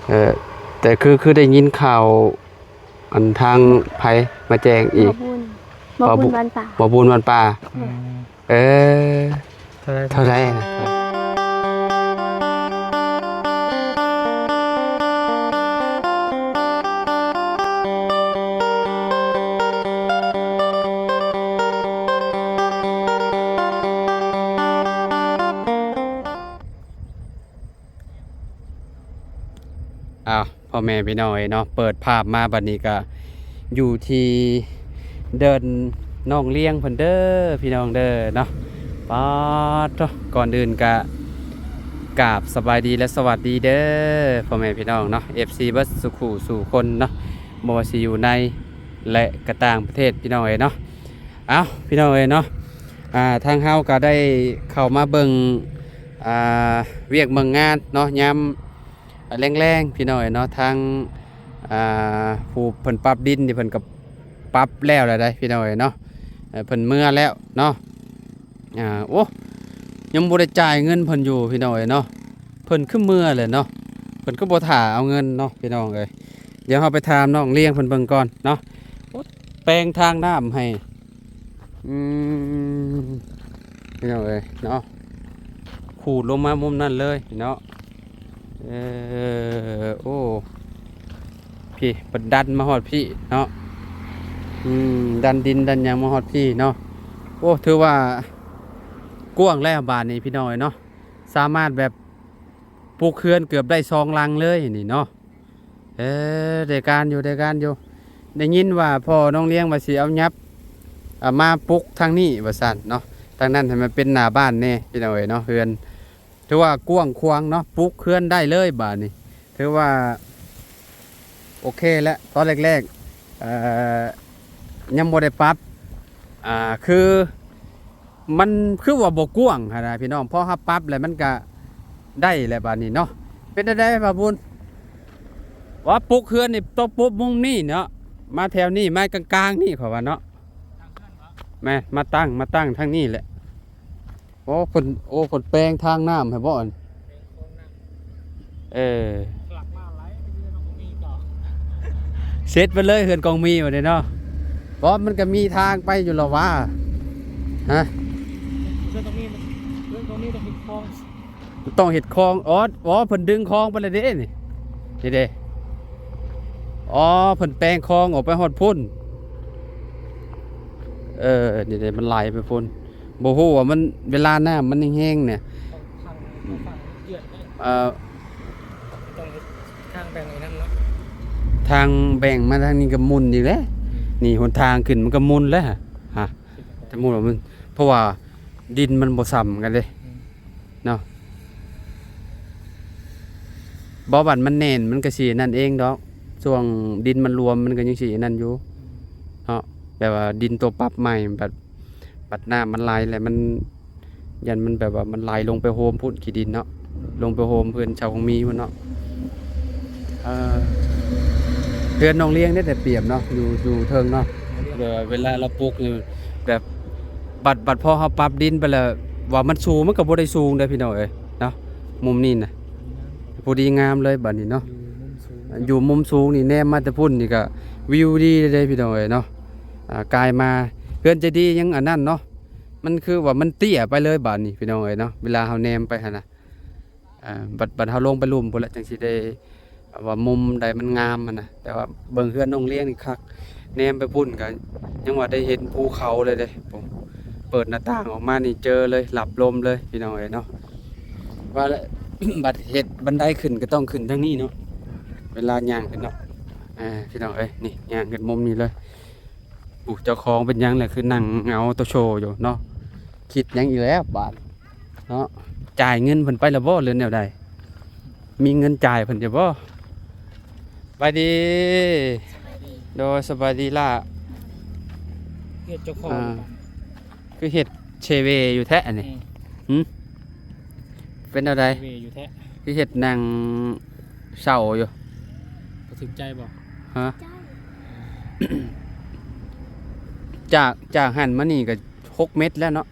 ເອີ ແຕ່ຄື ຄືໄດ້ຍິນຂ່າວ ອັນທາງໃຜມາແຈ້ງອີກ? ບ່າວບຸນ ບ່າວບຸນ ບ່າວບຸນ ວັນປ່າ ບ່າວບຸນວັນປ່າ. ອືມ ເອີ ເທົ່າໃດ ເທົ່າໃດນະ? ອ້າວ ພໍ່ແມ່ພີ່ນ້ອງເອີຍເນາະ ເປີດພາບມາບັດນີ້ກະຢູ່ທີ່ເດີ່ນນ້ອງລ້ຽງເພິ່ນເດີພີ່ນ້ອງເດີເນາະ. ປາດໂທ້ ກ່ອນອື່ນກະກາບສະບາຍດີ ແລະ ສະຫວັດດີເດີພໍ່ແມ່ພີ່ນ້ອງເນາະ ເອັຟຊີ ເບິດສູ່ຄູ່ສູ່ຄົນເນາະ ບໍ່ວ່າຊິຢູ່ໃນ ແລະ ກະຕ່າງປະເທດພີ່ນ້ອງເອີຍເນາະ. ເອົ້າ ພີ່ນ້ອງເອີຍເນາະ ອ່າ ທາງເຮົາກະໄດ້ເຂົ້າມາເບິ່ງ ອ່າ ວຽກເບິ່ງງານເນາະ ຍາມ ແລງໆ ພີ່ນ້ອງເອີຍເນາະ ທາງ ອ່າ ຜູ້ເພິ່ນປັບດິນນີ້ ເພິ່ນກໍປັບແລ້ວແລ້ວໃດ໋ພີ່ນ້ອງເອີຍເນາະ ເພິ່ນເມືອແລ້ວເນາະ. ອ່າ ໂອ້ ຍັງບໍ່ໄດ້ຈ່າຍເງິນເພິ່ນຢູ່ພີ່ນ້ອງເອີຍເນາະ ເພິ່ນຄືເມືອແລ້ວເນາະ ເພິ່ນຄືບໍ່ຖ້າເອົາເງິນເນາະພີ່ນ້ອງເອີຍ. ດຽວເຮົາໄປຖາມນ້ອງລ້ຽງເພິ່ນເບິ່ງກ່ອນເນາະ. ໂອ້ ແປງທາງນ້ຳໃຫ້ ອືມ ພີ່ນ້ອງເອີຍເນາະ ຂູດລົງມາມຸມນັ້ນເລີຍເນາະ. ເອີ ໂອ້ ພີ້ ເພິ່ນດັນມາຮອດພີ້ເນາະ ອືມ ດັນດິນດັນຫຍັງມາຮອດພີ້ເນາະ. ໂອ້ ຖືວ່າກວ້າງແລ້ວບາດນີ້ພີ່ນ້ອງເອີຍເນາະ ສາມາດແບບ ປຸກເຮືອນເກືອບໄດ້ສອງຫຼັງເລີຍນີ້ເນາະ. ເອີ ໄດ້ການຢູ່ ໄດ້ການຢູ່. ໄດ້ຍິນວ່າພໍ່ນ້ອງລ້ຽງວ່າຊິເອົາຫຍັບ ເອົາມາປຸກທາງນີ້ວ່າຊັ້ນເນາະ ທາງນັ້ນໃຫ້ມັນເປັນໜ້າບ້ານແດ່ພີ່ນ້ອງເອີຍເນາະ. ເຮືອນຖືວ່າກວ້າງຂວາງເນາະ ປຸກເຮືອນໄດ້ເລີຍບາດນີ້ ຖືວ່າໂອເຄແລ້ວ. ຕອນແລກໆ ເອີ ຍັງບໍ່ໄດ້ປັບ ອ່າ ຄື ມັນຄືວ່າບໍ່ກວ້າງຫັ້ນນະພີ່ນ້ອງ ພໍເຮົາປັບແລ້ວມັນກະໄດ້ແຫຼະບາດນີ້ເນາະ. ເປັນຈັ່ງໃດບ່າວບຸນ? ວ່າປຸກເຮືອນນີ້ຕ້ອງປຸກມຸມນີ້ເນາະ ມາແຖວນີ້ ມາກາງໆ ນີ້ຂ້ອຍວ່າເນາະ. ແມ່ນ ມາຕັ້ງ ມາຕັ້ງທາງນີ້ແຫຼະ. ໂອ້ ເພິ່ນ ໂອ້ ເພິ່ນແປງທາງນ້ຳໃຫ້ບໍ່? ເອີ ເສັດໄປເລີຍເຮືອນກອງມີບັດນີ້ເນາະ. ເພາະມັນກໍມີທາງໄປຢູ່ລະຫວາ ຮະ ເຮືອນກອງມີ ເຮືອນກອງມີຕ້ອງເຮັດຄອງ ຕ້ອງເຮັດຄອງ. ອໍ ອໍ ເພິ່ນດຶງຄອງໄປແລ້ວເດ້ນີ້ ນີ້ເດ້. ອໍ ເພິ່ນແປງຄອງອອກໄປຮອດພຸ້ນ. ເອີ ນີ້ເດ້ ມັນໄຫຼໄປພຸ້ນ. ບໍ່ຮູ້ວ່າມັນ ເວລານ້ຳມັນແຮງໆ ນີ້ ເອີ ຕ້ອງເຮັດທາງແບ່ງໄອ້ນັ້ນເນາະ ທາງແບ່ງມາທາງນີ້ກໍໝຸ່ນອີກແຫຼະ. ອືມ ນີ້ຫົນທາງຂຶ້ນມັນກໍໝຸ່ນແລ້ວ ຮະ ສະມຸດວ່າມັນ ເພາະວ່າດິນມັນບໍ່ສ່ຳກັນເດ້ ອືມ ເນາະ. ບໍ່ ບັດມັນແໜ້ນມັນກໍຊິອັນນັ້ນເອງດອກ ຊ່ວງດິນມັນລວມມັນກໍຍັງຊິອັນນັ້ນຢູ່ ອືມ ເນາະ ແບບວ່າດິນຕົວປັບໃໝ່ ບັດ ບັດນ້ຳມັນໄຫຼແລ້ວມັນ ຢ້ານມັນແບບວ່າມັນໄຫຼລົງໄປໂຮມພຸ້ນ ຂີ້ດິນເນາະ ລົງໄປໂຮມເຮືອນຊາວກອງມີພຸ້ນເນາະ. ເອີ ເຮືອນນ້ອງລ້ຽງໄດ້ແຕ່ປຽບເນາະ ຢູ່ ຢູ່ເທິງເນາະ ແບບວ່າເວລາລາວປຸກນີ້ ແບບ ບັດ ບັດພໍເຮົາປັບດິນໄປແລ້ວ ວ່າມັນສູງ ມັນກໍບໍ່ໄດ້ສູງເດ້ພີ່ນ້ອງເອີຍເນາະ. ມຸມນີ້ນະ ພໍດີງາມເລີຍບັດນີ້ເນາະ ຢູ່ມຸມສູງ ຢູ່ມຸມສູງນີ້ແນມມາແຕ່ພຸ້ນນີ້ກໍວິວດີເດ້ພີ່ນ້ອງເອີຍເນາະ. ອ່າ ກາຍມາເຮືອນເຈດີຍັງອັນນັ້ນເນາະ ມັນຄືວ່າມັນເຕ້ຍໄປເລີຍບາດນີ້ພີ່ນ້ອງເອີຍເນາະ ເວລາເຮົາແນມໄປຫັ້ນນະ. ອ່າ ບັດ ບັດເຮົາລົງໄປລຸ່ມພຸ້ນແຫຼະ ຈັ່ງຊິໄດ້ວ່າມຸມໃດມັນງາມຫັ້ນນະ. ແຕ່ວ່າເບິ່ງເຮືອນນ້ອງລ້ຽງນີ້ຄັກ ແນມໄປພຸ້ນກໍຍັງວ່າໄດ້ເຫັນພູເຂົາເລີຍເດ້. ເປີດໜ້າຕ່າງອອກມານີ້ເຈີເລີຍ ຮັບລົມເລີຍພີ່ນ້ອງເອີຍເນາະ. ວ່າແລ້ວ ບັດເຮັດບັນໄດຂຶ້ນກໍຕ້ອງຂຶ້ນທາງນີ້ເນາະ ເວລາຍ່າງຂຶ້ນເນາະ. ອ່າ ພີ່ນ້ອງເອີຍ ນີ້ຍ່າງຂຶ້ນມຸມນີ້ເລີຍ. ໂອ້ ເຈົ້າຂອງເປັນຫຍັງແຫຼະ ຄືນັ່ງເຫງົາໂຕໂຊຢູ່ເນາະ. ຄິດຫຍັງອີກແລ້ວບາດເນາະ ຈ່າຍເງິນເພິ່ນໄປແລ້ວບໍ່ ຫຼືແນວໃດ? ມີເງິນຈ່າຍເພິ່ນຢູ່ບໍ່? ສະບາຍດີ ສະບາຍດີ ໂດຍ ສະບາຍດີຫຼ້າ. ເຮັດເຈົ້າຂອງ ອ່າ ຄືເຮັດເຊເວຢູ່ແທ້ອັນນີ້ ອືມ ຫຶ? ເປັນແນວໃດ? ເຊເວຢູ່ແທ້ ຄືເຮັດນັ່ງເສົ້າຢູ່ ບໍ່ຖືກໃຈບໍ່? ຮະ? ຈາກ ຈາກຫັ້ນມານີ້ກໍຫົກເມັດແລ້ວເນາະ.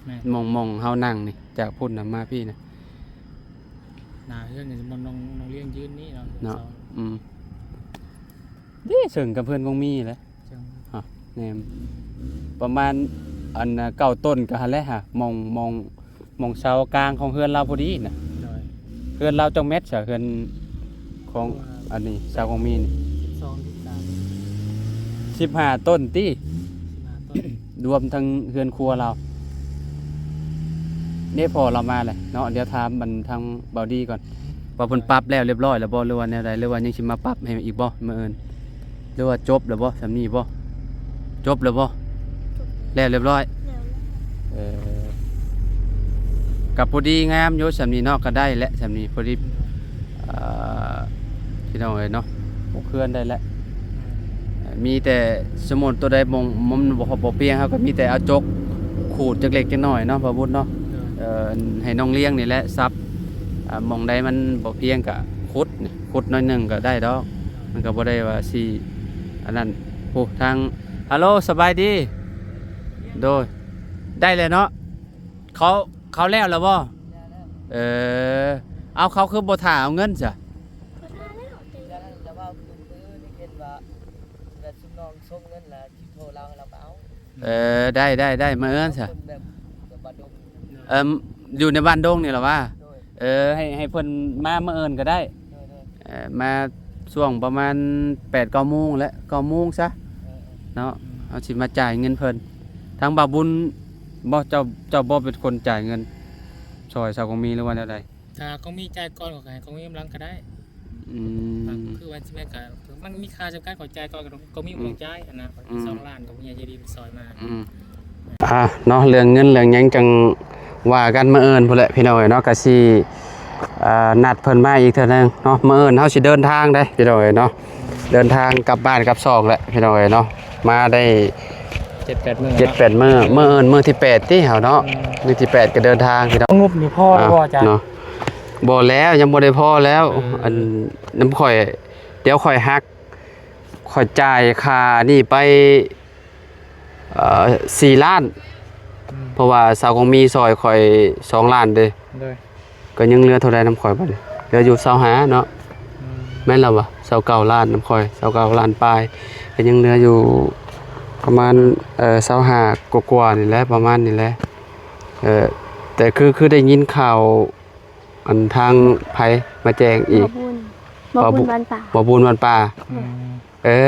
ແມ່ນ ໝ່ອງ ໝ່ອງເຮົານັ່ງນີ້ ຈາກພຸ້ນນະມາພີ້ນະ. ໜ້າເຮືອນນີ້ ບ່ອນນ້ອງ ນ້ອງລ້ຽງຢືນນີ້ເນາະ ເນາະ ສອງ ອືມ ເດ້ ເຊິ່ງກັບເຮືອນຂອງມີແຫຼະ ເຊິ່ງ ຮະ ແມ່ນ ປະມານ ອັນນະ ເກົ້າຕົ້ນກໍຫັ້ນແຫຼະຫະ ໝ່ອງ ໝ່ອງ ໝ່ອງເສົາກາງຂອງເຮືອນລາວພໍດີນະ ໂດຍ ເຮືອນລາວຈັກແມັດຊະ ເຮືອນຂອງ ອັນນີ້ ສາວຂອງມີນີ້ ສິບສອງ ສິບສາມ ສິບຫ້າຕົ້ນຕິ ສິບຫ້າຕົ້ນ ລວມທັງເຮືອນຄົວລາວ ເດ້ ພໍ່ລາວມາແຫຼະເນາະ ດຽວຖາມມັນທາງບ່າວດີກ່ອນ ວ່າເພິ່ນປັບແລ້ວລຽບຮ້ອຍແລ້ວບໍ່ ຫຼືວ່າແນວໃດ ຫຼືວ່າຍັງຊິມາປັບໃຫ້ອີກບໍ່ມື້ອື່ນ ຫຼືວ່າຈົບແລ້ວບໍ່ ສ່ຳນີ້ບໍ່ ຈົບແລ້ວບໍ່ ແລ້ວລຽບຮ້ອຍ ເອີ ກໍພໍດີງາມຢູ່ສ່ຳນີ້ເນາະ ກໍໄດ້ແຫຼະສ່ຳນີ້ ພໍດີ ເອີ ພີ່ນ້ອງເອີຍເນາະ ປົກເຮືອນໄດ້ແຫຼະ ມີແຕ່ສົມມຸດຕົວໃດໝ່ອງມັນບໍ່ ບໍ່ພຽງ ເຮົາກໍມີແຕ່ເອົາຈົກຂູດຈັກເລັກຈັກນ້ອຍເນາະ ບ່າວບຸນເນາະ ເອີ ໃຫ້ນ້ອງລ້ຽງນີ້ແຫຼະສັບ ອ່າ ໝ່ອງໃດມັນບໍ່ພຽງກໍຂຸດ ຂຸດໜ້ອຍໜຶ່ງກໍໄດ້ດອກ ມັນກໍບໍ່ໄດ້ວ່າຊິ ອັນນັ້ນ ໂອ້ ທາງ ຮັລໂຫຼ ສະບາຍດີ ໂດຍ ໄດ້ແລ້ວເນາະ ເຂົາ ເຂົາແລ້ວແລ້ວບໍ່ ແລ້ວແລ້ວ ເອີ ເອົາ ເຂົາຄືບໍ່ຖ້າເອົາເງິນຊະ ແລ້ວແລ້ວ ແຕ່ວ່າຄືມື້ນີ້ເຫັນວ່າແບບຊຸມນ້ອງສົ່ງເງິນແລ້ວຊິໂທລາວ ລາວກໍເອົາ ເອີ ໄດ້ ໄດ້ ໄດ້ ມາເອີ້ນຊະ ຄົນແບບ ແບບບ້ານດົງ ເອີ ຢູ່ໃນບ້ານດົງນີ້ລະຫວາ ໂດຍ ເອີ ໃຫ້ ໃຫ້ເພິ່ນມາມື້ອື່ນກໍໄດ້ ໂດຍ ໂດຍ ເອີ ມາຊ່ວງປະມານແປດເກົ້າໂມງແຫຼະ ເກົ້າໂມງຊະ ເອີ ເອີ ເນາະ ອືມ ເຮົາຊິມາຈ່າຍເງິນເພິ່ນ ທາງບ່າວບຸນບໍ່ ເຈົ້າ ເຈົ້າບໍ່ເປັນຄົນຈ່າຍເງິນຊ່ອຍສາວກອງມີ ຫຼືວ່າແນວໃດ? ຖ້າກອງມີຈ່າຍກ່ອນ ຂ້ອຍກໍໃຫ້ກອງມີນຳຫຼັງກໍໄດ້ ອືມ ຄືວ່າຊິແມ່ນກໍ ມັນມີຄ່າຈຳກັດ ຂ້ອຍຈ່າຍກ່ອນ ກໍ ກໍມີ ອືມ ຜູ້ຈ່າຍຫັ້ນນະ ອືມ ສອງລ້ານ ກໍຜູ້ໃຫຍ່ໃຈດີເພິ່ນຊ່ອຍມາ ອືມ ອ່າ ເນາະ ເລື່ອງເງິນເລື່ອງຫຍັງຈັ່ງວ່າກັນມື້ອື່ນພຸ້ນແຫຼະ ພີ່ນ້ອງເອີຍເນາະ ກະຊິ ອ່າ ນັດເພິ່ນມາອີກເທື່ອໜຶ່ງເນາະ ມື້ອື່ນເຮົາຊິເດີນທາງເດ້ ພີ່ນ້ອງເອີຍເນາະ ເດີນທາງກັບບ້ານກັບຊ່ອງແຫຼະ ພີ່ນ້ອງເອີຍເນາະ ມາໄດ້ເຈັດແປດມື້ ເຈັດແປດມື້ ມື້ອື່ນມື້ທີແປດຕິເຮົາເນາະ ອືມ ມື້ທີແປດກໍເດີນທາງ ພີ່ນ້ອງ ງົບນີ້ພໍແລ້ວບໍ່ ອ່າ ອາຈານ ເນາະ ບໍ່ແລ້ວ ຍັງບໍ່ໄດ້ພໍແລ້ວ ເອີ ອັນ ນຳຂ້ອຍ ດຽວຂ້ອຍຫັກ ຂ້ອຍຈ່າຍຄ່ານີ້ໄປ ເອີ ສີ່ລ້ານ ອືມ ເພາະວ່າສາວກອງມີຊ່ອຍຂ້ອຍສອງລ້ານເດ້ ໂດຍ ກໍຍັງເຫຼືອເທົ່າໃດນຳຂ້ອຍບັດນີ້ ເຫຼືອຢູ່ຊາວຫ້າເນາະ ອືມ ແມ່ນລະຫວາ ຊາວເກົ້າລ້ານນຳຂ້ອຍ ຊາວເກົ້າລ້ານປາຍ ກໍຍັງເຫຼືອຢູ່ປະມານ ເອີ ຊາວຫ້າກວ່າໆນີ້ແຫຼະ ປະມານນີ້ແຫຼະ ເອີ ແຕ່ຄື ຄືໄດ້ຍິນຂ່າວ ອັນທາງໃຜມາແຈ້ງອີກ? ບ່າວບຸນ ບ່າວບຸນ ບ່າວບຸນ ບ້ານປ່າ ບ່າວບຸນບ້ານປ່າ ອືມ ເອີ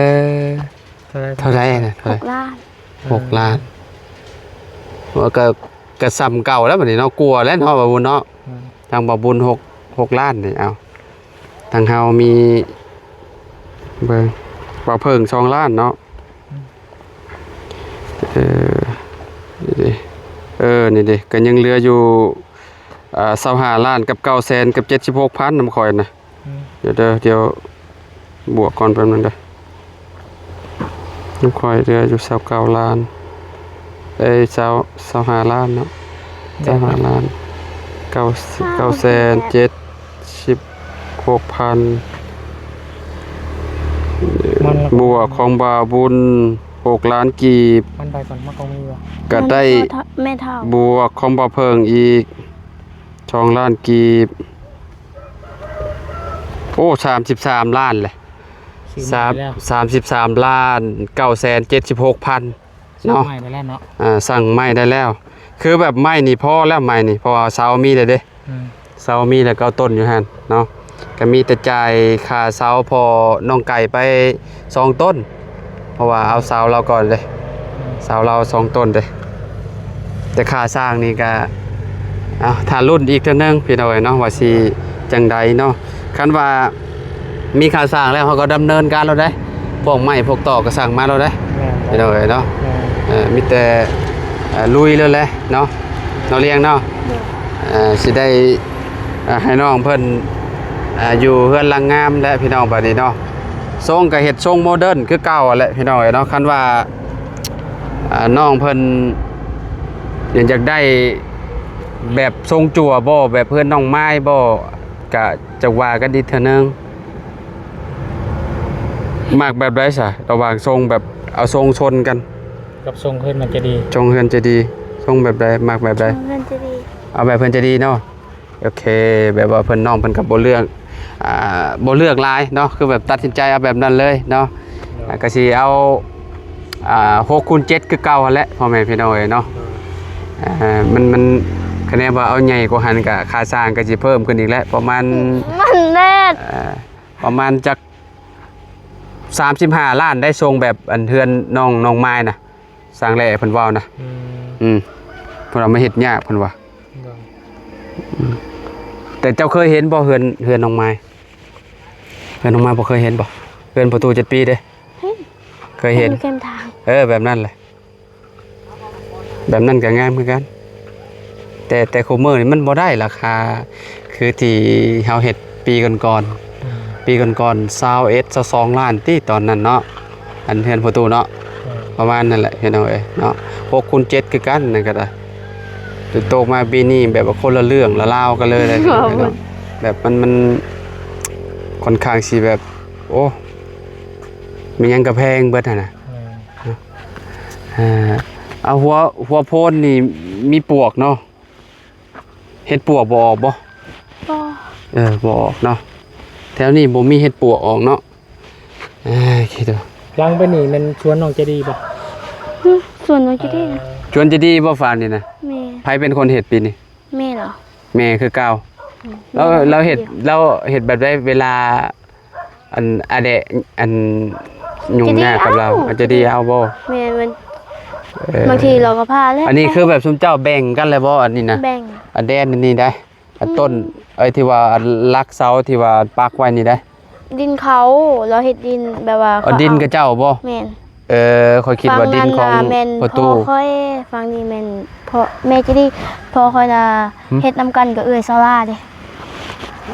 ເທົ່າໃດ ເທົ່າໃດນະ? ຫົກລ້ານ ຫົກລ້ານ ເອີ ກໍ ກໍສ່ຳເກົ່າແລ້ວບັດນີ້ເນາະ ກວ່າແລ້ວເນາະ ບ່າວບຸນເນາະ ອືມ ທາງບ່າວບຸນຫົກ ຫົກລ້ານນີ້ ເອົາ ທາງເຮົາມີ ເບິ່ງ ບ່າວເຜິ້ງສອງລ້ານເນາະ ອືມ ເອີ ນີ້ເດ້ ເອີ ນີ້ເດ້ ກໍຍັງເຫຼືອຢູ່ ອ່າ ຊາວຫ້າລ້ານກັບເກົ້າແສນກັບເຈັດສິບຫົກພັນນຳຂ້ອຍນະ ອືມ ດຽວເດີ ດຽວບວກກ່ອນແປັບໜຶ່ງເດີ ນຳຂ້ອຍເຫຼືອຢູ່ຊາວເກົ້າລ້ານ ເອີຍ ຊາວ ຊາວຫ້າລ້ານເນາະ ຊາວຫ້າລ້ານ ເກົ້າ ເກົ້າແສນເຈັດສິບຫົກພັນ ມັນລະ ບວກຂອງບ່າວບຸນຫົກລ້ານກີບ ມັນໄປກ່ອນ ມັນກໍມີຢູ່ ກໍໄດ້ ມັນພໍເທົ່າ ແມ່ເຖົ້າ ບວກຂອງບ່າວເຜິ້ງອີກ ສອງລ້ານກີບ ໂອ້ ສາມສິບສາມລ້ານແຫຼະ ສາມ ສາມສິບສາມລ້ານເກົ້າແສນເຈັດສິບຫົກພັນເນາະ ສັ່ງໄມ້ໄດ້ແລ້ວເນາະ ອ່າ ສັ່ງໄມ້ໄດ້ແລ້ວ ຄືແບບໄມ້ນີ້ພໍແລ້ວ ໄມ້ນີ້ ເພາະວ່າເສົາມີແລ້ວເດ້ ອືມ ເສົາມີແລ້ວເກົ້າຕົ້ນຢູ່ຫັ້ນເນາະ ກໍມີແຕ່ຈ່າຍຄ່າເສົາພໍ່ນ້ອງໄກ່ໄປສອງຕົ້ນ ເພາະວ່າເອົາເສົາລາວກ່ອນເດ້ ເສົາລາວສອງຕົ້ນເດ້ ແຕ່ຄ່າສ້າງນີ້ກະ ເອົາ ຖ້າລຸ້ນອີກເທື່ອໜຶ່ງພີ່ນ້ອງເອີຍເນາະ ວ່າຊິຈັ່ງໃດເນາະ ຄັນວ່າມີຄ່າສ້າງແລ້ວ ເຮົາກໍດຳເນີນການໂລດເດ້ ພວກໄມ້ພວກຕອກກໍສັ່ງມາໂລດເດ້ ແມ່ນ ພີ່ນ້ອງເອີຍເນາະ ແມ່ນ ເອີ ມີແຕ່ ເອີ ລຸຍໂລດແຫຼະເນາະ ນ້ອງລ້ຽງເນາະ ໂດຍ ເອີ ຊິໄດ້ ເອີ ໃຫ້ນ້ອງເພິ່ນ ເອີ ຢູ່ເຮືອນຫຼັງງາມແຫຼະພີ່ນ້ອງ ບາດນີ້ເນາະ ຊົງກໍເຮັດຊົງໂມເດີນຄືເກົ່າຫັ້ນແຫຼະພີ່ນ້ອງເອີຍເນາະ ຄັນວ່າ ອ່າ ນ້ອງເພິ່ນຢາກໄດ້ແບບຊົງຈັ່ວບໍ່ ແບບເຮືອນນ້ອງມາຍບໍ່ ກະຈະວ່າກັນອີກເທື່ອໜຶ່ງ ມັກແບບໃດຊະ ລະຫວ່າງຊົງແບບເອົາຊົງຊົນກັນ ກັບຊົງເຮືອນມັນຈະດີ ຊົງເຮືອນຈະດີ ຊົງແບບໃດ ມັກແບບໃດ ຊົງເຮືອນຈະດີ ເອົາແບບເພິ່ນຈະດີເນາະ ໂອເຄ ແບບວ່າເພິ່ນ ນ້ອງເພິ່ນກໍບໍ່ເລືອກ ອ່າ ບໍ່ເລືອກຫຼາຍເນາະ ຄືແບບຕັດສິນໃຈເອົາແບບນັ້ນເລີຍເນາະ. ໂດຍ ອ່າ ກໍຊິເອົາ ອ່າ ຫົກຄູນເຈັດຄືເກົ່າຫັ້ນແຫຼະ ພໍ່ແມ່ພີ່ນ້ອງເອີຍເນາະ. ໂດຍ ອ່າ ມັນ ມັນ ຄະແນນວ່າເອົາໃຫຍ່ກວ່າຫັ້ນ ກໍຄ່າສ້າງກໍຊິເພີ່ມຂຶ້ນອີກແຫຼະ ປະມານ ມັນແດດ ເອີ ປະມານຈັກສາມສິບຫ້າລ້ານໄດ້ ຊົງແບບອັນເຮືອນນ້ອງ ນ້ອງມາຍນະ ສ້າງແຫຼະເພິ່ນເວົ້ານະ. ອືມ ອືມ ເພິ່ນວ່າມາເຮັດຍາກເພິ່ນວ່າ. ໂດຍ ອືມ ແຕ່ເຈົ້າເຄີຍເຫັນບໍ່ ເຮືອນ ເຮືອນນ້ອງມາຍ? ເຮືອນນ້ອງມາຍບໍ່ເຄີຍເຫັນບໍ່? ເຮືອນພໍ່ຕູ້ເຈັດປີເດ້. ເຫັນ ເຄີຍເຫັນ ຢູ່ແຄມທາງ. ເອີ ແບບນັ້ນແຫຼະ ແບບນັ້ນກໍງາມຄືກັນ. ແຕ່ ແຕ່ຄຸມື້ນີ້ມັນບໍ່ໄດ້ລາຄາຄືທີ່ເຮົາເຮັດປີກ່ອນໆ. ອືມ ປີກ່ອນໆ ຊາວເອັດ ຊາວສອງລ້ານຕິ ຕອນນັ້ນເນາະ ອັນເຮືອນພໍ່ຕູ້ເນາະ. ອືມ ປະມານນັ້ນແຫຼະພີ່ນ້ອງເອີຍເນາະ ຫົກຄູນເຈັດຄືກັນນັ້ນກໍໄດ້. ໂຕມາປີນີ້ແບບວ່າຄົນລະເລື່ອງລະລາວກັນເລີຍ ແບບມັນ ມັນຄ່ອນຂ້າງຊິແບບ ໂອ້ ມີຫຍັງກໍແພງເບິດຫັ້ນນະ. ອືມ ອ່າ ເອົາ ຫົວ ຫົວໂພນນີ້ມີປວກເນາະ ເຫັດປວກບໍ່ອອກບໍ່? ບໍ່ ເອີ ບໍ່ອອກເນາະ ແຖວນີ້ບໍ່ມີເຫັດປວກອອກເນາະ. ເອີ ຄິດວ່າ ຫຼັງໄປນີ້ແມ່ນສວນນ້ອງໃຈດີບໍ່? ຫຶ ສວນນ້ອງໃຈດີ. ເອີ ສວນໃຈດີບໍ່ຟາກນີ້ນະ? ແມ່ນ. ໃຜເປັນຄົນເຮັດປີນີ້? ແມ່ເນາະ ແມ່ຄືເກົ່າ. ອືມ ລາວ ລາວເຮັດ ລາວເຮັດແບບໃດເວລາ ອັນ ອາແດະ ອັນ ຫຍຸ້ງຍາກກັບລາວ ໃຈດີເອົາ ໃຈດີເອົາບໍ່? ແມ່ນ ມັນ ເອີ ບາງທີລາວກໍພາແລ້ວ. ອັນນີ້ຄືແບບຊຸມເຈົ້າແບ່ງກັນແລ້ວບໍ່ ອັນນີ້ນະ? ແບ່ງ ອາແດນອັນນີ້ໄດ໋ ອັນ ອືມ ຕົ້ນ ເອີ ທີ່ວ່າອັນຫຼັກເສົາທີ່ວ່າປັກໄວ້ນີ້ໄດ໋ ດິນເຂົາ ລາວເຮັດດິນແບບວ່າ ເອົາ ເຂົາເອົາ ດິນຂະເຈົ້າບໍ່? ແມ່ນ. ເອີ ຂ້ອຍຄິດວ່າດິນຂອງພໍ່ຕູ້. ຝັ່ງນັ້ນນະແມ່ນພໍ່ຂ້ອຍ ຝັ່ງນີ້ແມ່ນພໍ່ ແມ່ເຈດີ. ພໍ່ຂ້ອຍນະ ຫຶ ເຮັດນຳກັນກັບເອື້ອຍສາວາເດ້.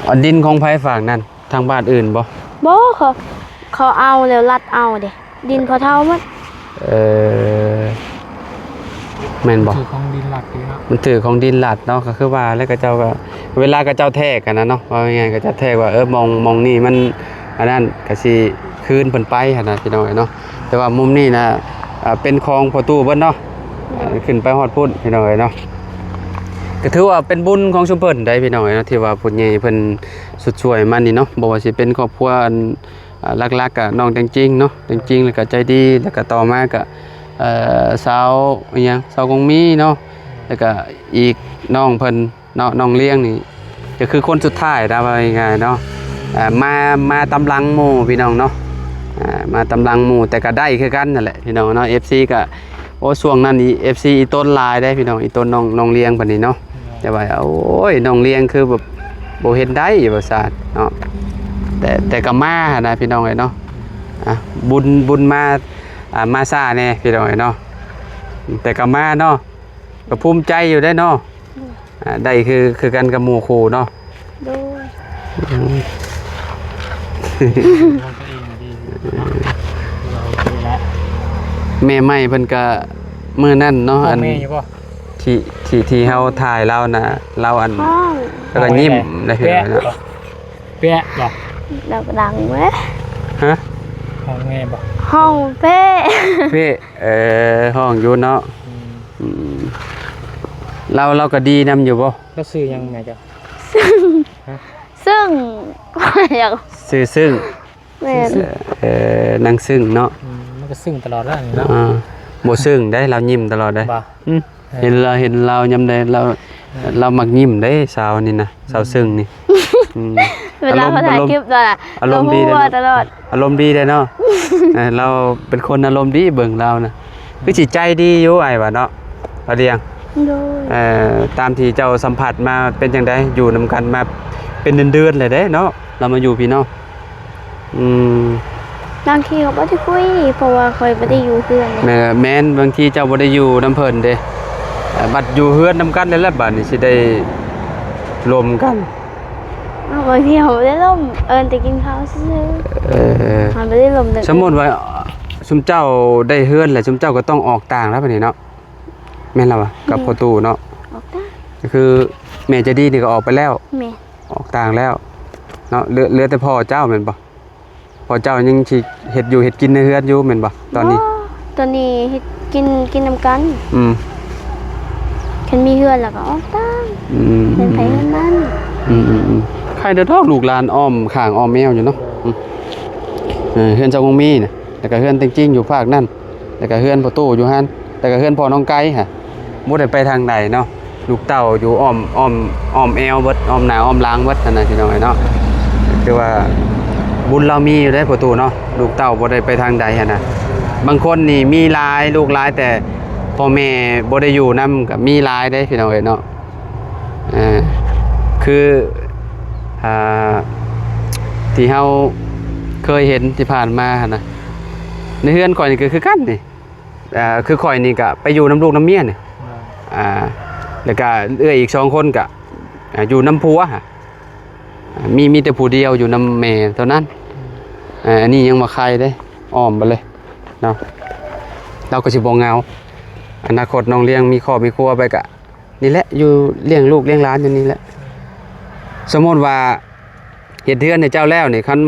ອັນ ດິນຂອງໃຜຝັ່ງນັ້ນ ທາງບ້ານອື່ນບໍ່? ບໍ່ ເຂົາ ເຂົາເອົາແລ້ວລັດເອົາເດ້ ດິນພໍ່ເຖົ້າໝົດ. ເອີ ແມ່ນບໍ່? ມັນຖືກຂອງດິນລັດຢູ່ເນາະ ມັນຖືກຂອງດິນລັດເນາະ. ກໍຄືວ່າແລ້ວ ເຂົາເຈົ້າກໍ ເວລາເຂົາເຈົ້າແທກຫັ້ນນະເນາະ ເວົ້າງ່າຍໆ ເຂົາເຈົ້າແທກວ່າ ເອີ ໝ່ອງ ໝ່ອງນີ້ມັນ ອັນນັ້ນກໍຊິຄືນເພິ່ນໄປຫັ້ນນະ ພີ່ນ້ອງເອີຍເນາະ. ແຕ່ວ່າມຸມນີ້ນະ ອ່າ ເປັນຂອງພໍ່ຕູ້ເບິດເນາະ. ໂດຍ ອ່າ ຂຶ້ນໄປຮອດພຸ້ນ ພີ່ນ້ອງເອີຍເນາະ. ກໍຖືວ່າເປັນບຸນຂອງຊຸມເພິ່ນໄດ໋ ພີ່ນ້ອງເອີຍເນາະ ທີ່ວ່າຜູ້ໃຫຍ່ເພິ່ນຊຸດຊ່ວຍມານີ້ເນາະ. ບໍ່ວ່າຊິເປັນຄອບຄົວ ອັນ ອ່າ ຫຼັກໆ ກໍນ້ອງແດງຈິງເນາະ ແດງຈິງ ແລ້ວກໍໃຈດີ ແລ້ວກໍຕໍ່ມາກໍ ເອີ ສາວ ອີຫຍັງ ສາວກົງມີເນາະ ແລ້ວກໍອີກນ້ອງເພິ່ນ ເນາະ ນ້ອງລຽງນີ້ ກໍຄືຄົນສຸດທ້າຍນະ ເວົ້າງ່າຍໆເນາະ. ເອີ ມາ ມາຕາມຫຼັງໝູ່ ພີ່ນ້ອງເນາະ. ອ່າ ມາຕາມຫຼັງໝູ່ ແຕ່ກໍໄດ້ຄືກັນນັ້ນແຫຼະ ພີ່ນ້ອງເນາະ. ເອັຟຊີ ກໍ ໂອ້ ຊ່ວງນັ້ນອີ ເອັຟຊີ ອີຕົນຫຼາຍເດ້ ພີ່ນ້ອງ ອີຕົນນ້ອງ ນ້ອງລຽງເພິ່ນນີ້ເນາະ. ແຕ່ວ່າ ໂອ້ຍ ນ້ອງລຽງຄືແບບບໍ່ເຫັນໄດ້ວ່າຊັ້ນເນາະ. ແຕ່ ແຕ່ກໍມາຫັ້ນນະ ພີ່ນ້ອງເອີຍເນາະ. ອ່າ ບຸນ ບຸນມາ ອ່າ ມາຊ້າແດ່ ພີ່ນ້ອງເອີຍເນາະ ແຕ່ກໍມາເນາະ. ກໍພູມໃຈຢູ່ເດ້ເນາະ. ອືມ ອ່າ ໄດ້ຄື ຄືກັນກັບໝູ່ຄູ່ເນາະ. ໂດຍ ອືມ ແມ່ໃໝ່ເພິ່ນກະມື້ນັ້ນເນາະ ອັນ ທີ່ ທີ່ ທີ່ເຮົາຖ່າຍລາວນະ ລາວ ອັນ ແລ້ວກໍຍິ້ມໄດ້ເນາະ. ເປະບໍ່? ດັງເວີຍ. ຮະ? ຮ້ອງແມ່ບໍ່? ຮ້ອງເປະ. ເປະ. ເອີ ຮ້ອງຢູ່ເນາະ. ອືມ ອືມ ລາວ ລາວກໍດີນຳຢູ່ບໍ່? ລາວຊື່ຫຍັງແມ່ເຈົ້າ? ຊຶ້ງ. ຮະ? ຊຶ້ງ. ຊື່ຊຶ້ງ. ແມ່ນ. ເອີ ນາງຊຶ້ງເນາະ. ອືມ ມັນກໍຊຶ້ງຕະຫຼອດແລ້ວນີ້ເນາະ. ອ່າ ບໍ່ຊຶ້ງເດ້ ລາວຍິ້ມຕະຫຼອດເດ້. ບໍ່? ອືມ ເອີ ເຫັນລາວ ເຫັນລາວຍາມໃດລາວ ເອີ ລາວມັກຍິ້ມເດ້ ສາວນີ້ນະ ອືມ ສາວຊຶ້ງນີ້. ອືມ ເວລາເຮົາຖ່າຍຄລິບລະ ອາລົມ ອາລົມດີຕະຫຼອດ ອາລົມດີເດ້ເນາະ. ເອີ ລາວເປັນຄົນອາລົມດີ ເບິ່ງລາວນະ ຄືຊິໃຈດີຢູ່ ອ້າຍວ່າເນາະ ອາດຽງ. ໂດຍ ເອີ ຕາມທີ່ເຈົ້າສຳຜັດມາເປັນຈັ່ງໃດ? ຢູ່ນຳກັນມາເປັນເດືອນໆແລ້ວເດ້ເນາະ ລາວມາຢູ່ພີ້ເນາະ. ອືມ ບາງທີກໍບໍ່ໄດ້ຄຸຍ ເພາະວ່າຂ້ອຍບໍ່ໄດ້ຢູ່ເຮືອນ. ແມ່ນ ແມ່ນ ບາງທີເຈົ້າບໍ່ໄດ້ຢູ່ນຳເພິ່ນເດ້ ເອີ ບັດຢູ່ເຮືອນນຳກັນແລ້ວ ບັດນີ້ຊິໄດ້ລົມກັນ. ເອົາ ບາງທີເຮົາບໍ່ໄດ້ລົມ ເອີ້ນແຕ່ກິນເຂົ້າຊື່ໆ. ເອີ ເຮົາບໍ່ໄດ້ລົມເດີ. ສົມມຸດວ່າຊຸມເຈົ້າໄດ້ເຮືອນແລ້ວ ຊຸມເຈົ້າກໍຕ້ອງອອກຕ່າງແລ້ວບັດນີ້ເນາະ. ແມ່ນແລ້ວຫວາ ກັບ ແມ່ນ ພໍ່ຕູ້ເນາະ ອອກຕ່າງ. ກໍຄືແມ່ໃຈດີນີ້ກໍອອກໄປແລ້ວ. ແມ່ນ ອອກຕ່າງແລ້ວເນາະ. ເຫຼືອ ເຫຼືອແຕ່ພໍ່ເຈົ້າແມ່ນບໍ່? ພໍ່ເຈົ້າຍັງຊິເຮັດຢູ່ເຮັດກິນໃນເຮືອນຢູ່ແມ່ນບໍ່ຕອນນີ້? ບໍ່ ຕອນນີ້ເຮັດກິນ ກິນນຳກັນ. ອືມ ຄັນມີເຮືອນແລ້ວກໍອອກຕ່າງ ອືມ ເຮືອນໃຜເຮືອນມັນ ອືມໆໆ ໃຄເດີດອກ ລູກຫຼານອ້ອມຂ້າງອ້ອມແອວຢູ່ເນາະ ອືມ ເອີ ເຮືອນຊາວກົງມີນະ ແລ້ວກໍເຮືອນເຕັງຈິງຢູ່ພາກນັ້ນ ແລ້ວກໍເຮືອນພໍ່ຕູ້ຢູ່ຫັ້ນ ແລ້ວກໍເຮືອນພໍ່ນ້ອງໄກ່ຫັ້ນ ບໍ່ໄດ້ໄປທາງໃດເນາະ ລູກເຕົ້າຢູ່ອ້ອມ ອ້ອມ ອ້ອມແອວເບິດ ອ້ອມໜ້າອ້ອມຫຼັງເບິດຫັ້ນນະ ພີ່ນ້ອງເອີຍເນາະ ຖືວ່າບຸນລາວມີຢູ່ເດ້ພໍ່ຕູ້ເນາະ ລູກເຕົ້າບໍ່ໄດ້ໄປທາງໃດຫັ້ນນະ ບາງຄົນນີ້ມີຫຼາຍ ລູກຫຼາຍ ແຕ່ພໍ່ແມ່ບໍ່ໄດ້ຢູ່ນຳກໍມີຫຼາຍເດ້ ພີ່ນ້ອງເອີຍເນາະ ເອີ ຄື ອ່າ ທີ່ເຮົາເຄີຍເຫັນທີ່ຜ່ານມາຫັ້ນນະ ໃນເຮືອນຂ້ອຍນີ້ກໍຄືກັນນີ້ ອ່າ ຄືຂ້ອຍນີ້ກະໄປຢູ່ນຳລູກນຳເມຍນີ້ ອ່າ ແລ້ວກະເອື້ອຍອີກສອງຄົນກະ ອ່າ ຢູ່ນຳຜົວ ອ່າ ມີ ມີແຕ່ຜູ້ດຽວຢູ່ນຳແມ່ເທົ່ານັ້ນ ອ່າ ອັນນີ້ຍັງວ່າໄຄເດ້ ອ້ອມໄປເລີຍເນາະ ລາວກໍຊິບໍ່ເຫງົາ ອະນາຄົດນ້ອງລ້ຽງມີຄອບມີຄົວໄປກະ ນີ້ແຫຼະ ຢູ່ລ້ຽງລູກລ້ຽງຫຼານຢູ່ນີ້ແຫຼະ ສົມມຸດວ່າເຮັດເຮືອນໃຫ້ເຈົ້າແລ້ວນີ້ ຄັນ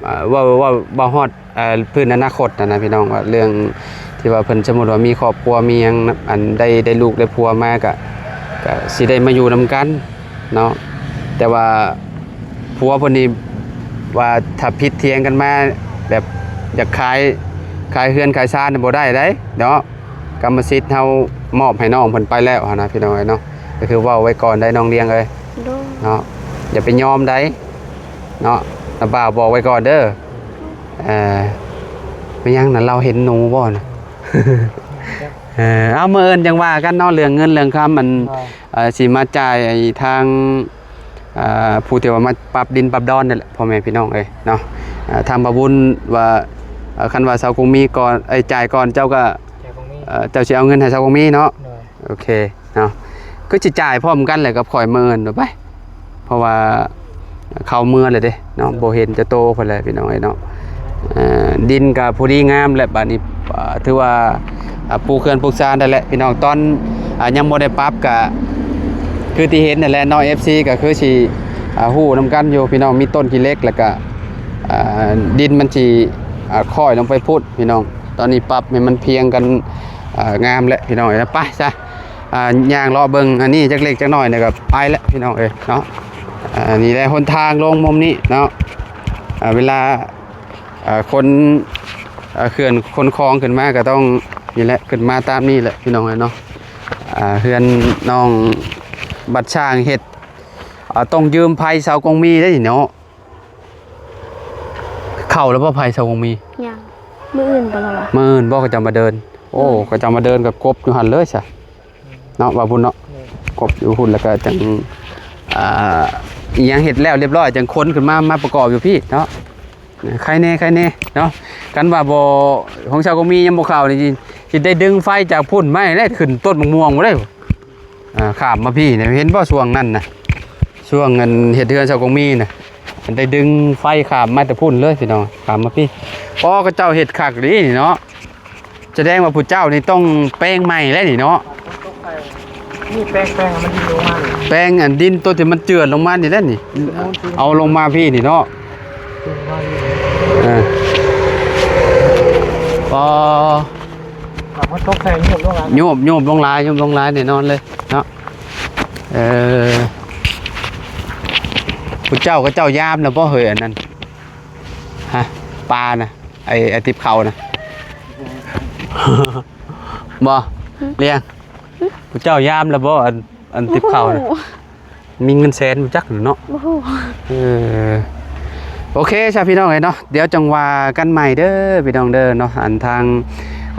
ເອີ ເວົ້າ ເວົ້າ ເວົ້າຮອດ ເອີ ພື້ນອະນາຄົດຫັ້ນນະພີ່ນ້ອງ ວ່າເລື່ອງທີ່ວ່າເພິ່ນ ສົມມຸດວ່າມີຄອບຄົວມີຫຍັງ ອັນໄດ້ ໄດ້ລູກໄດ້ຜົວມາກະ ກະຊິໄດ້ມາຢູ່ນຳກັນເນາະ ແຕ່ວ່າຜົວເພິ່ນນີ້ວ່າຖ້າຜິດຖຽງກັນມາ ແບບຢາກຂາຍ ຂາຍເຮືອນຂາຍຊານບໍ່ໄດ້ໃດເນາະ ກຳມະສິດເຮົາມອບໃຫ້ນ້ອງເພິ່ນໄປແລ້ວຫັ້ນນະພີ່ນ້ອງເອີຍເນາະ ກໍຄືເວົ້າໄວ້ກ່ອນໄດ໋ນ້ອງລ້ຽງເອີຍ ໂດຍ ເນາະ ຢ່າໄປຍອມໃດ໋ເນາະ ນ້າບ່າວບອກໄວ້ກ່ອນເດີ ເອີ ແມ່ນຫຍັງນະ ລາວເຫັນໜູບໍ່ນະ ເອີ ເອົາ ມື້ອື່ນຈັ່ງວ່າກັນເນາະ ເລື່ອງເງິນເລື່ອງຄຳ ອັນ ເອີ ຊິມາຈ່າຍໃຫ້ທາງ ອ່າ ຜູ້ທີ່ວ່າມາປັບດິນປັບດອນນີ້ແຫຼະ ພໍ່ແມ່ພີ່ນ້ອງເອີຍເນາະ ອ່າ ທາງບ່າວບຸນວ່າ ເອີ ຄັນວ່າຊາວກົງມີກ່ອນ ເອີຍ ຈ່າຍກ່ອນ ເຈົ້າກໍ ເອີ ເຈົ້າຊິເອົາເງິນໃຫ້ຊາວກົງມີເນາະ ໂດຍ ໂອເຄເນາະ ຄືຊິຈ່າຍພ້ອມກັນແຫຼະກັບຂ້ອຍມື້ອື່ນໄປ ເພາະວ່າເຂົາເມືອແລ້ວເດ້ເນາະ ບໍ່ເຫັນຈາກໂຕເພິ່ນແຫຼະພີ່ນ້ອງເອີຍເນາະ ເອີ ດິນກໍພໍດີງາມແຫຼະ ບາດນີ້ ອ່າ ຖືວ່າ ອ່າ ປູກເຮືອນປູກຊານໄດ້ແຫຼະພີ່ນ້ອງ ຕອນ ອ່າ ຍັງບໍ່ໄດ້ປັບກະຄືທີ່ເຫັນນັ້ນແຫຼະເນາະ ເອັຟຊີ ກໍຄືຊິ ອ່າ ຮູ້ນຳກັນຢູ່ພີ່ນ້ອງ ມີຕົ້ນຂີ້ເຫຼັກ ແລ້ວກະ ອ່າ ດິນມັນຊິ ອ່າ ຄ້ອຍລົງໄປພຸ້ນພີ່ນ້ອງ ຕອນນີ້ປັບໃຫ້ມັນພຽງກັນ ອ່າ ງາມແຫຼະພີ່ນ້ອງເອີຍ ໄປຊະ ອ່າ ຍ່າງເລາະເບິ່ງອັນນີ້ຈັກເລັກຈັກນ້ອຍ ແລ້ວກໍໄປແຫຼະພີ່ນ້ອງເອີຍເນາະ ອ່າ ນີ້ແຫຼະຫົນທາງລົງມຸມນີ້ເນາະ ອ່າ ເວລາ ອ່າ ຂົນ ອ່າ ເຄື່ອນຂົນຂອງຂຶ້ນມາກໍຕ້ອງນີ້ແຫຼະ ຂຶ້ນມາຕາມນີ້ແຫຼະພີ່ນ້ອງເອີຍເນາະ ອ່າ ເຮືອນນ້ອງບັດຊ່າງເຮັດ ອ່າ ຕ້ອງຢືມໄຟຊາວກົງມີໄດ໋ນີ້ເນາະ ເຂົ້າແລ້ວບໍ່ ໄຟຊາວກົງມີ? ຍັງ ມື້ອື່ນບໍ່ລະວະ? ມື້ອື່ນບໍ່ ເຂົາເຈົ້າມາເດີນ? ໂອ້ ເອີ ເຂົາເຈົ້າມາເດີນກໍກົບຢູ່ຫັ້ນເລີຍຊະ ເນາະ ວ່າພຸ້ນເນາະ ແມ່ນ ກົບຢູ່ພຸ້ນ ແລ້ວກໍຈັ່ງ ອ່າ ອີ່ຫຍັງເຮັດແລ້ວລຽບຮ້ອຍ ຈັ່ງຂົນຂຶ້ນມາ ມາປະກອບຢູ່ພີ້ເນາະ ໃຄແດ່ ໃຄແດ່ເນາະ ຄັນວ່າບໍ່ ຂອງຊາວກົງມີຍັງບໍ່ເຂົ້ານີ້ ຊິໄດ້ດຶງໄຟຈາກພຸ້ນມາໃຫ້ໄດ້ ຂຶ້ນຕົ້ນໝາກມ່ວງພຸ້ນເດ້ ອ່າ ຂ້າມມາພີ້ນີ້ ເຫັນບໍ່ ຊ່ວງນັ້ນນະ ຊ່ວງອັນເຮັດເຮືອນຊາວກົງມີນະ ໄດ້ດຶງໄຟຂ້າມມາແຕ່ພຸ້ນເລີຍພີ່ນ້ອງ ຂ້າມມາພີ້ ອໍ ເຂົາເຈົ້າເຮັດຄັກອີ່ຫຼີນີ້ເນາະ ສະແດງວ່າຜູ້ເຈົ້ານີ້ຕ້ອງແປງໃໝ່ແລ້ວນີ້ເນາະ ນີ້ແປງ ແປງໃຫ້ມັນດິນລົງມານີ້ ແປງອັນດິນໂຕທີ່ມັນເຈື່ອນລົງມານີ້ແຫຼະນີ້ ເອົາລົງມາພີ້ນີ້ເນາະ ເອີ ອໍ ເອົາມັນຕົກໃສ່ໂຍບລົງຫຼາຍ ໂຍບ ໂຍບລົງຫຼາຍ ໂຍບລົງຫຼາຍແນ່ນອນເລີຍເນາະ ເອີ ຜູ້ເຈົ້າ ເຂົາເຈົ້າຍາມແລ້ວບໍ່ເຮີ້ຍ ອັນນັ້ນ ຮະ ປານະ ໄອ້ ໄອ້ຕິບເຂົ້ານະ ບໍ່ ຫຶ ລ້ຽງ ຫຶ ຜູ້ເຈົ້າຍາມແລ້ວບໍ່ ອັນ ອັນຕິບເຂົ້ານະ ບໍ່ຮູ້ ມີເງິນແສນບໍ່ຈັກເນາະ ບໍ່ຮູ້ ເອີ ໂອເຄຊະພີ່ນ້ອງເອີຍເນາະ ດຽວຈັ່ງວ່າກັນໃໝ່ເດີພີ່ນ້ອງເດີເນາະ ອັນທາງ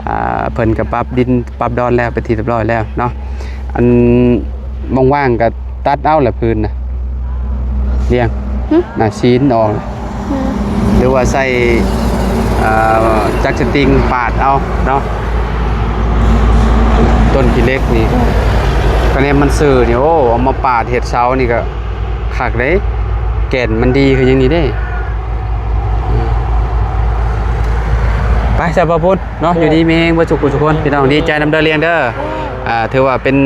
ອ່າ ເພິ່ນກໍປັບດິນປັບດອນແລ້ວເປັນທີ່ຮຽບຮ້ອຍແລ້ວເນາະ ອັນ ວ່າງໆກໍຕັດເອົາແຫຼະພື້ນນະ ລ້ຽງ ຫຶ ນະ ຊີ້ນອອກ ອືມ ຫຼືວ່າໃຊ້ ອ່າ ຈັກສະຕິງປາດເອົາເນາະ ຕົ້ນຂີ້ເຫຼັກນີ້ ຄະແນນມັນຊື່ນີ້ ໂອ້ ເອົາມາປາດເຮັດເສົານີ້ກໍຄັກເດ້ ແກ່ນມັນດີຄືຫຍັງນີ້ເດ້ ໄປຊະ ບ່າວບຸນເນາະ ຢູ່ດີມີແຮງເບິດທຸກຜູ້ທຸກຄົນ ພີ່ນ້ອງ ດີໃຈນຳເດີ ລ້ຽງເດີ ອ່າ ຖືວ່າເປັນ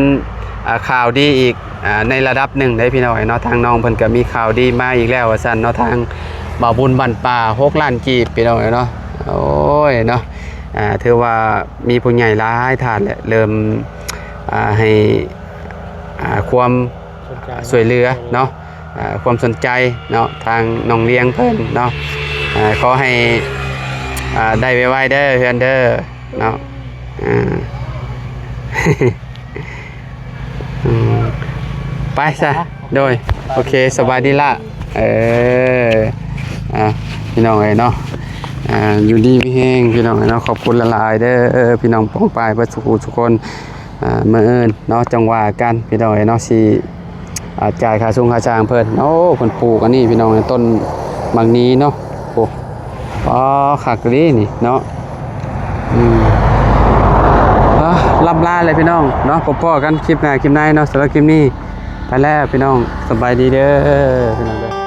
ອ່າ ຂ່າວດີອີກ ອ່າ ໃນລະດັບໜຶ່ງເດ້ພີ່ນ້ອງເນາະ ທາງນ້ອງເພິ່ນກໍມີຂ່າວດີມາອີກແລ້ວວ່າຊັ້ນເນາະ ທາງບ່າວບຸນບ້ານປ່າ ຫົກລ້ານກີບ ພີ່ນ້ອງເນາະ ໂອ້ຍເນາະ ອ່າ ຖືວ່າມີຜູ້ໃຫຍ່ຫຼາຍທ່ານແຫຼະ ເລີ່ມ ອ່າ ໃຫ້ ອ່າ ຄວາມ ສົນໃຈ ອ່າ ຊ່ວຍເຫຼືອເນາະ ອ່າ ຄວາມສົນໃຈເນາະ ທາງນ້ອງລຽງເພິ່ນເນາະ ອ່າ ຂໍໃຫ້ ອ່າ ໄດ້ໄວໆເດີ ເຮືອນເດີເນາະ ອ່າ ອືມ ໄປຊະ ໂດຍ ໂອເຄ ສະບາຍດີລະ ເອີ ອ່າ ພີ່ນ້ອງເອີຍເນາະ ອ່າ ຢູ່ດີມີແຮງ ພີ່ນ້ອງເອີຍເນາະ ຂອບຄຸນຫຼາຍໆເດີ ພີ່ນ້ອງປ້ອງປາຍເບິດສູ່ຜູ້ສູ່ຄົນ ອ່າ ມື້ອື່ນເນາະ ຈັ່ງວ່າກັນ ພີ່ນ້ອງເອີຍເນາະ ຊິ ອ່າ ຈ່າຍຄ່າຊຸງຄ່າຊ່າງເພິ່ນ. ໂອ້ ເພິ່ນປູກອັນນີ້ ພີ່ນ້ອງເອີຍ ຕົ້ນໝາກໜີເນາະ ໂອ້ ອໍ ຄັກອີ່ຫຼີນີ້ເນາະ ອືມ ອ່າ ລ່ຳລາແຫຼະພີ່ນ້ອງເນາະ ພົບພໍ້ກັນຄລິບໜ້າຄລິບໃນເນາະ ສຳລັບຄລິບນີ້ໄປແລ້ວພີ່ນ້ອງ ສະບາຍດີເດີ ພີ່ນ້ອງເດີ.